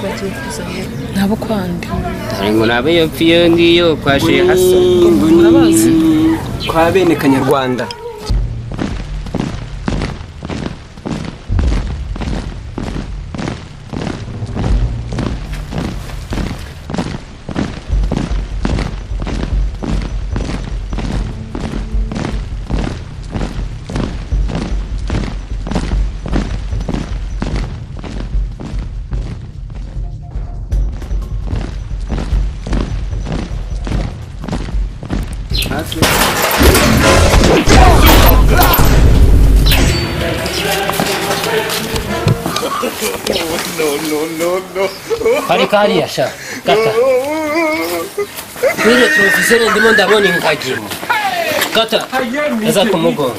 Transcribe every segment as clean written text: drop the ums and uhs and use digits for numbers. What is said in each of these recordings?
Bagiye kuzanye nabo kwande. Ngo nabe yopfiye ngiyo kwa Sheikh Hassan. Murabazi kwa bene Kanyarwanda. Parikariya sha kata Kwire profesor ndimo ndabona ingagi kata eza kumugongo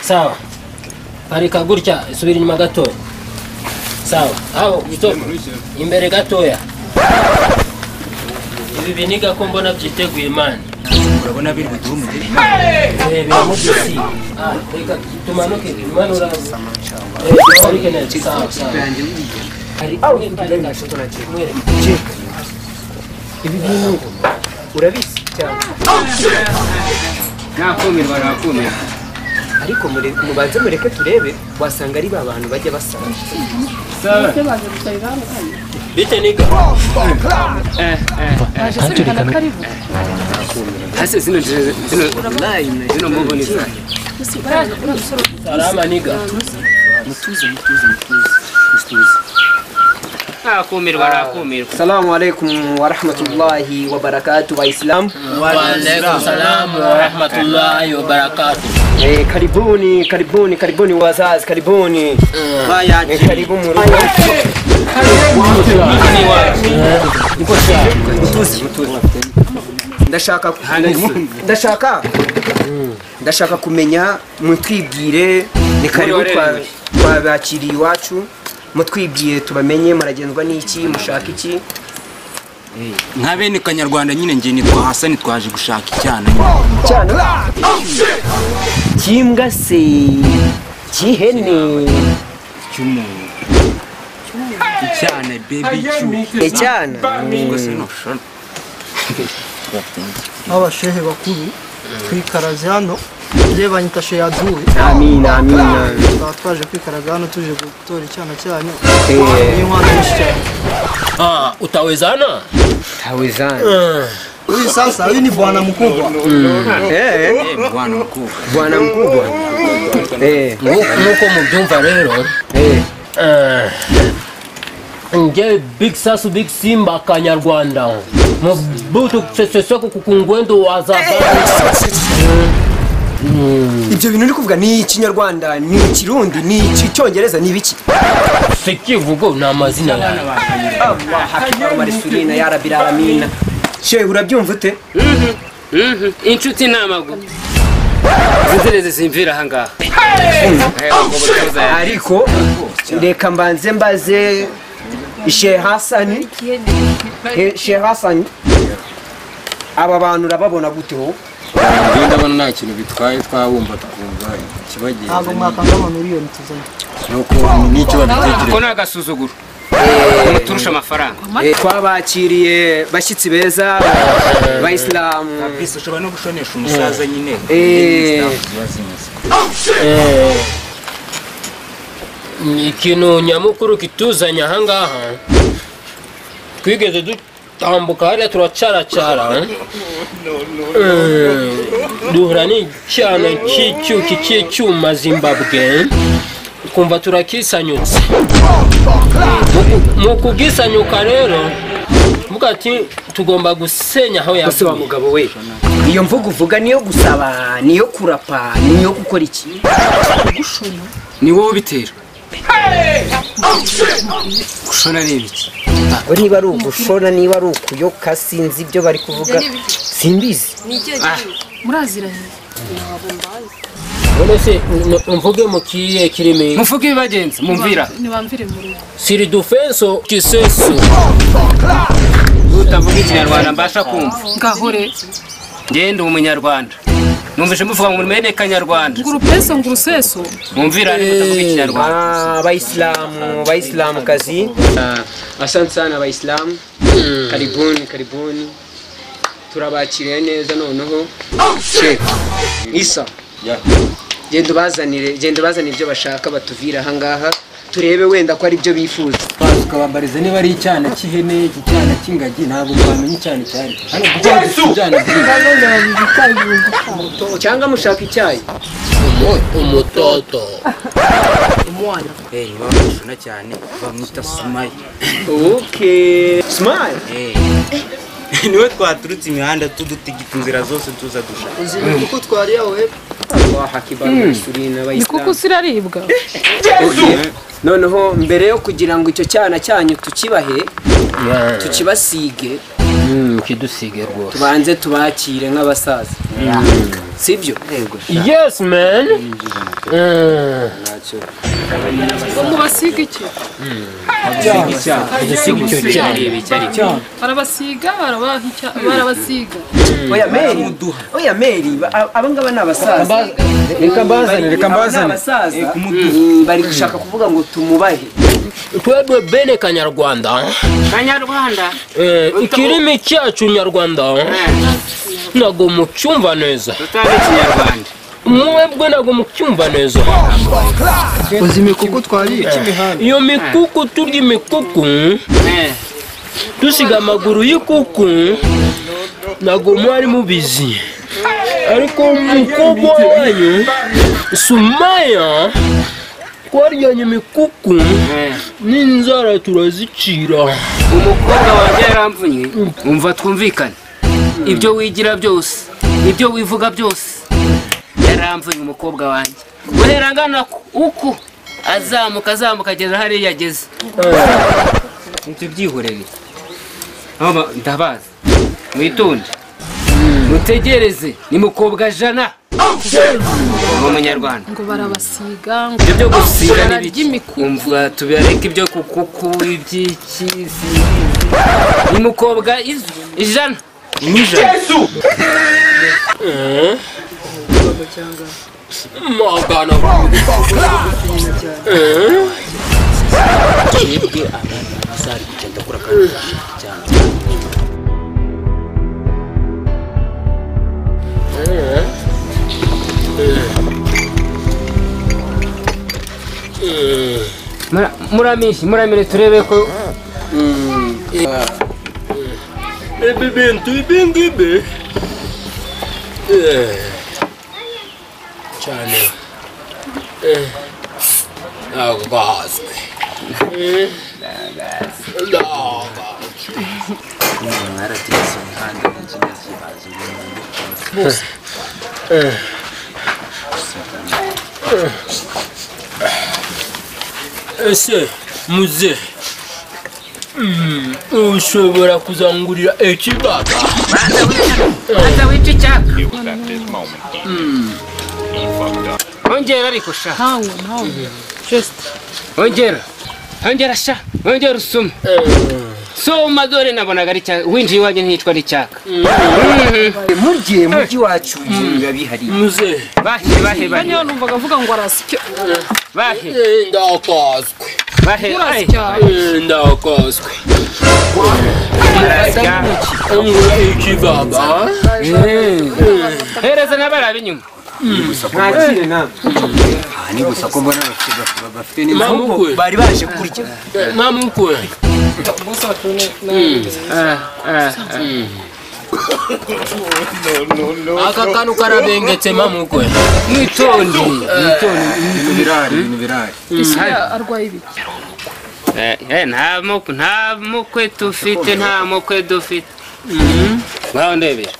sawa parika gutya isubira inyuma gatoya sawa aho stop imbere gatoya ibi biniga ko mbona byiteguye mani urabona biri buduhe umugeri biramugisi ah reka tumanuke manura ibi bintu urabizi cyane nakumirwa nakumirwa ariko mubanze mureke turebe wasanga ari ba bantu bajya basaba bite niga hase zino zino zino muboneza salama niga mutuze mutuze mutuze mutuze nakumirwa nakumirwa. Assalamu alaikum wa rahmatullahi wa barakatuh wa Islam. Wa alaikum salam wa rahmatullahi wa barakatuh. Karibuni karibuni karibuni wazazi karibuni. Karibu mu rugo. Mutuze mutuze. Ndashaka kumenya mutwibwire ni karibu twabakiriye iwacu mutwibwire tubamenye muragenzwa n'iki mushaka iki nka bene Kanyarwanda nyine ngiye nitwa Hassan twaje gushaka icyana cyana kimbwa se kihene cy'umuntu icyana baby cyu icyana abashehe bakuru twikaraze hano rebanye tashe yaduwe. Amina amina. Twaje kwikaraga hano tuje gutora icyana cyanyu. N'inkwano nyinshi cyane. Ah, utawezana? Utawezana. Huyu sasa huyu ni bwana mkubwa. Bwana mkubwa. Bwana mkubwa. Nuko mubyumva rero. Nge big sasu big simba Kanyarwanda. Mubutu seseseko kukungwendo wa zabani. Ibyo bintu uri kuvuga ni ikinyarwanda ni ikirundi ni icyongereza ni ibiki sekivugo ni amazina yawe Allah akbar wa ya rabbil alamin. Shehe urabyumva ute? Inshuti n'amaguru zinzereze simvira aha ngaha ariko reka mbanze mbaze Sheikh Hassan. Sheikh Hassan aba bantu urababona gute ho? Ndabona nta kintu bitwaye twabumva tukumva ikibagenza. Ntabwo mwakanga miliyoni tuzanye. Nuko nicyo babitekereza. Ko nagasuzuguro. Muturusha amafaranga. Twabakiriye bashyitsi beza bayisilamu. Kabisa ushobora no gushonesha umusaza nyine. Ikintu nyamukuru kituzanye aha ngaha twigeze dutambuka hariya turacaracara duhura n'icyana cy'icyuki cy'icyuma Zimbabwe kumva turakisanyutse. Mu kugisanyuka rero mvuga ati tugomba gusenya aho yavuye. Wa mugabo we iyo mvugo uvuga niyo gusaba niyo kurapa niyo gukora iki ni wowe bitera gushona ni ibiki niba ari ugushona niba ari ukuyoka sinzi ibyo bari kuvuga simbizi muraziranye none se mvuge mu kiye kirimi muvuge bagenzi mumvira nibamvire mu rugo siri dufenso kisesu utavuga ikinyarwanda mbasha kumva ngahore ngende umunyarwanda Numvise muvuga ngo mene Kanyarwanda. Ngurupeso nguruseso. Mumvira ni mutavuga Ikinyarwanda. Waislamu, Waislamu kazi. Asante sana Waislamu. Karibuni, karibuni. Turabakiriye neza noneho. Sheikh Isa. Genda ubazanire, genda ubazanire ibyo bashaka batuvira aha ngaha. Turebe wenda ko ari byo bifuza. Tukabambariza niba ari icyana cy'ihene, icyana cy'ingagi, ntabwo twamenya icyana cyari. Hano kuko icyana byinshi. Cyangwa mushaka icyayi. Umutoto. Umwana. Bamufuna cyane bamwita Sumaya. Okay. Sumaya. Niwe twaturutse imihanda tudutigita inzira zose tuza dushaka. Uzi kuko twari aho hepfo. Allahu akbar musulina Ni Waislamu. kuko siraribwa. Noneho mbere yo kugira ngo icyo cyana cyanyu tukibahe, tukibasige, kidusige rwose. Tubanze tubakire nk'abasaza. Sibyo? Yes man. Ngo mubasiga iki? Dusiga icyo cyane. Barabasiga, barabaha icya, barabasiga. Oya Mary, oya Mary, aba ngaba ni abasaza. Reka mbazane, reka mbazane. Abasaza bari gushaka kuvuga ngo tumubahe. Twebwe bene Kanyarwanda. Kanyarwanda. Ikirimi cyacu Nyarwanda. Ntabwo mucyumva neza. Tutazi Ikinyarwanda. Mwebwe ntabwo mucyumva neza. Uzi imikuku twariye. Iyo mikuku turya imikuku. Dusiga amaguru y'ikuku. Ntabwo mwari mubizi. Ariko umukobwa wanyu Sumaya twaryanye imikuku n'inzara turazicira. Umukobwa wanjye yaramvunye. Umva twumvikane. Ibyo wigira byose, ibyo wivuga byose, yaramvunye umukobwa wanjye. Guhera angana uku azamuka azamuka ageza hariya ageze. Ibyo byihorere. Ndabazi. Mwitonde. Mutegereze ni mukobwa jana. Mu Munyarwanda. Ngo barabasiga, ngo ibyo byo gusiga bararya n'ibiki. imikuku. Umva tubiareke ibyo kukuku ibyiki. Ni mukobwa ijana. Nijana. Magana. Twebwe abana bazari kugenda kura kandi cyane. Muramishi, muramire turebe ko Ibi bintu ibi ngibi cyane ndagazwe. Ese muze ushobora kuzangurira ekibaba. Banza wice icyaka. Ongera ariko sha. Ntawe. Just Ongera. Ongera sha. Ongera usome. Soma dore nabonaga ari cyaka. Winjiye iwanjye ntitwa ari cyaka. Murye mujyi wacu biba bihari. Muze Bahe bahe bahe. Kanya numvaga avuga ngo arasya. Bahe. ndakazwe. Bahe. Urasya. Ndakazwe. Ngura ikibaba. Hereza n'abarabe inyuma. Mwakire namwe. Ni gusa ko mbona bafite n'inzara. Mamukwe. Bari baje kurya. Mamukwe. Aka kantu karabengetse mamukwe. Mwitonde. Mwitonde. Ibintu birahari, ibintu birahari. Ese arwaye ibiki? Nta mukwe tufite, nta mukwe dufite. Ngaho ndebera.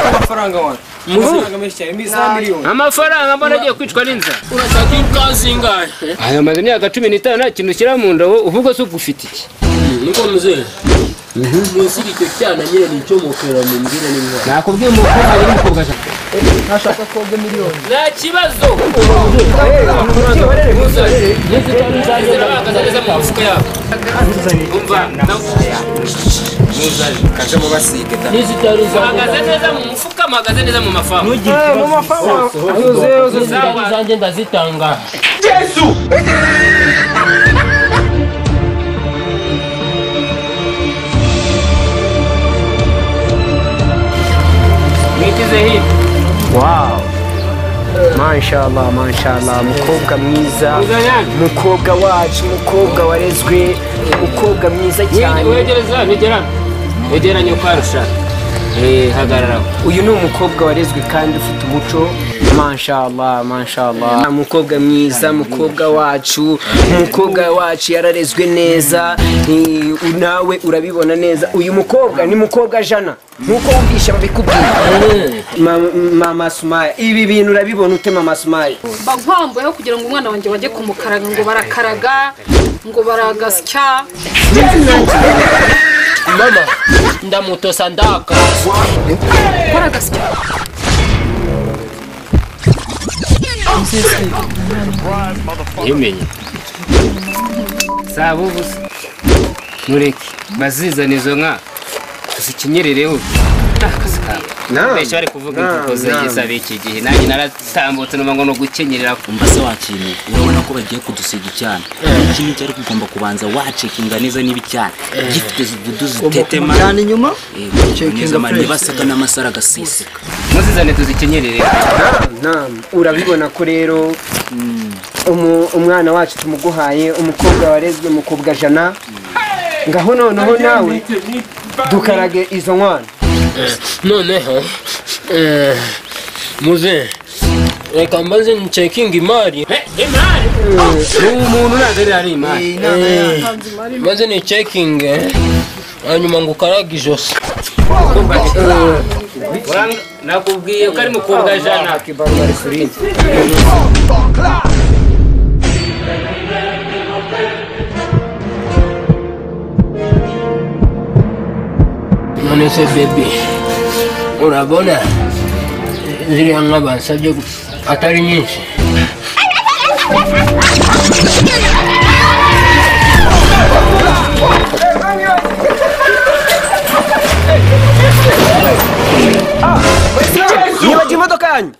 Amafaranga wawe. Amafaranga menshi cyane, za miliyoni. Amafaranga mbona agiye kwicwa n'inzara. Urashaka inka zingahe? Aya maze imyaka 15 nta kintu ushyira mu nda, wowe uvuga se ufite iki? Niko muze. Munsi icyo cyana nyine ni icyo mukera mu mbwira n'inka. Nakubwiye umukobwa ari umukobwa jana. Nashaka koga miliyoni. Nta kibazo. Muhagaze neza mu mufuka, muhagaze neza mu mafamu. Mu mafamu. Zanjye ndazitanga. Yesu! Mwikize hino. Wow. Mashallah, mashallah, mukobwa mwiza, mukobwa wacu, mukobwa warezwe, mukobwa mwiza cyane. Wegereza, wegerana. Wegeranye ukarusha. Hagarara. Uyu ni umukobwa warezwe kandi ufite umuco. Mashallah, mashallah. Mukobwa mwiza, mukobwa wacu, mukobwa wacu yararezwe neza. Nawe urabibona neza. Uyu mukobwa ni mukobwa jana. Nkuko wumvisha babikubwira. Mama Sumaya, ibi bintu urabibona ute Mama Sumaya? Bankwambuyeho kugira ngo umwana wanjye bajye kumukaraga ngo barakaraga ngo baragasya. Mama, ndamutosa ndaka. Baragasya. Yemenye. Sabo gusa. Mureke bazizana izo nka tuzikinyerereho. Akazi kawe. Benshi bari kuvuga imvugo zigisa b'iki gihe nanjye naratambutse numva ngo no gukenyerera. Umva se wakintu urabona ko bagiye kudusiga icyana. Iki ni cyari kugomba kubanza wacekinga neza niba icyana gifite zivudu zitetema cyane inyuma. Cekinga nibasaka n'amasara agaseseka. Muzizane tuzikenyerere. Naam, urabibona ko rero umwana wacu tumuguhaye, umukobwa warezwe, umukobwa jana. Ngaho noneho nawe dukarage izo nkwana. Noneho muze reka mbanze ncekinga imari. Imari umuntu ntabwo ari imari. Maze ni cekinge hanyuma ngo ukarage ijosi. Nakubwiye ko ari mukobwa jana. None se baby, urabona ziriya nka bansabye atari nyinshi. Nibagiwe imodoka yanyu.